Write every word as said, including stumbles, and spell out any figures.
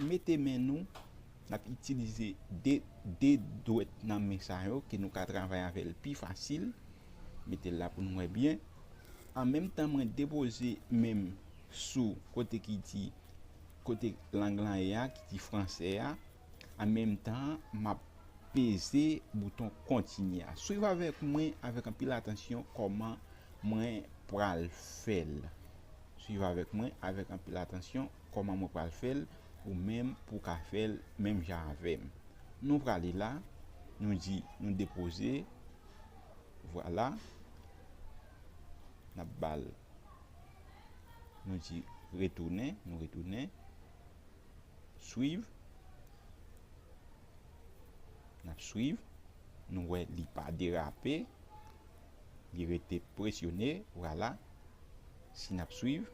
Mete men nou, n ap itilize de, de dwèt nan men sa yo ke nou ka travay avè l pi fasil. Mete l la pou nou wè byen. An menm tan, mwen depoze men m sou kote ki di, kote lang lan ye a, ki di fransè a. An menm tan, m ap peze bouton kontinye a. Swiv avèk mwen avèk anpil atansyon kòman mwen pral fè l. Swiv avèk mwen avèk anpil atansyon kòman mwen pral fè l, ou menm pou w ka fè l menm jan avè m. Nou prale la, nou di, nou depoze, vwala, n ap ba l, nou di retounen, nou retounen, swiv, n ap swiv, nou wè li pa derape, li rete presyone, vwala, si n ap swiv,